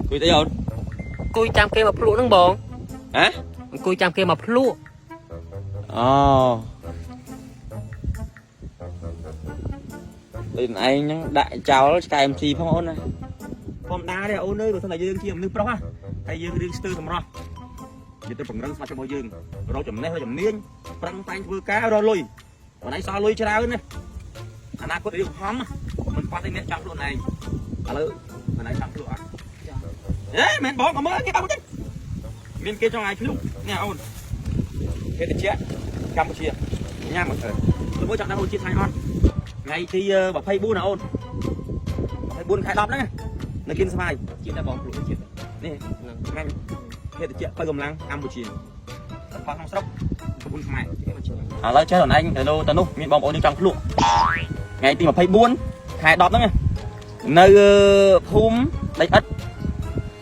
គួយអីអូន? អង្គុយចាំគេមកភ្លក់ហ្នឹងបង។ ហ៎? អង្គុយចាំគេមកភ្លក់។ អូដូចឯងហ្នឹងដាក់ចោលឆ្កែ MC ផងអូនណាធម្មតាទេអូនអើយបើសិនតែយើងជាមនុស្សប្រុសណាហើយយើងរឿងស្ទើរសម្រស់និយាយទៅពង្រឹងស្មារតីរបស់យើងរកចំណេះរកជំនាញប្រឹងប្រែងធ្វើការរកលុយបងឯងសល់លុយច្រើនណាអនាគតរឿងហំមិនប៉ះទេអ្នកចង់ខ្លួនឯងឥឡូវបងឯងចង់ភ្លក់អត់អេមែនបងក៏មើលគេបងទៅមានគេចង់ឲ្យភ្លុកនេះអូនភេទជ្ជៈកម្ពុជាញ៉ាំមកទៅមួយចង់ដឹងអូនជាតិថ្ងៃអត់ថ្ងៃទី24ណាអូន24ខែ10ហ្នឹងនៅគៀនស្វាយ ជាតិតែបងភ្លក់ជាតិ នេះថ្ងៃភេទជ្ជៈបើកម្លាំងកម្ពុជាប៉ះក្នុងស្រុក9ខ្មែរឥឡូវចេះខ្លួនឯងទៅទៅនោះមានបងប្អូនយើងចង់ភ្លក់ថ្ងៃទី24ខែ10ហ្នឹងនៅភូមិដីឥដ្ឋ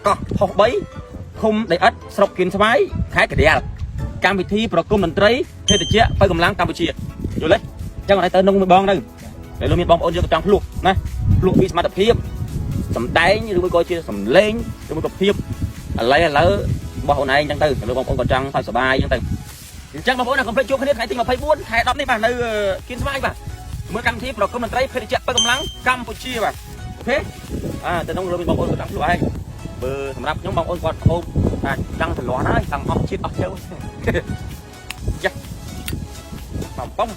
កោះផុស3ឃុំដីឥដ្ឋស្រុកគៀនស្វាយខេត្តកណ្ដាលកម្មវិធីប្រគំតន្ត្រីភេទជ្ជៈបើកម្លាំងកម្ពុជាយល់ទេអញ្ចឹងអត់ទៅនោះមួយបងទៅតែលោកមានបងប្អូនយើងក៏ចង់ភ្លក់ណាភ្លក់ពីសមត្ថភាពសម្ដែងឬមួយក៏ជាសំឡេងឬមួយក៏ភាពឥឡូវឥឡូវរបស់អូនឯងអញ្ចឹងទៅលើបងប្អូនក៏ចង់សើចសប្បាយអញ្ចឹងទៅអញ្ចឹងបងប្អូនកុំភ្លេចជួបគ្នាថ្ងៃទី24ខែ10នេះបាទនៅគៀនស្វាយបាទមើលកម្មវិធីប្រគំតន្ត្រីភេទជ្ជៈបើកម្លាំងកម្ពុជាបាទ OK អាទៅនោះលោកមានបងប្អូនក៏ចង់ភ្លក់ឯងបើសម្រាប់ខ្ញុំបងប្អូនគាត់ហូបថាចង់ត្រលាន់ហើយចង់អស់ជាតិអស់ជើងយ៉ាបងបង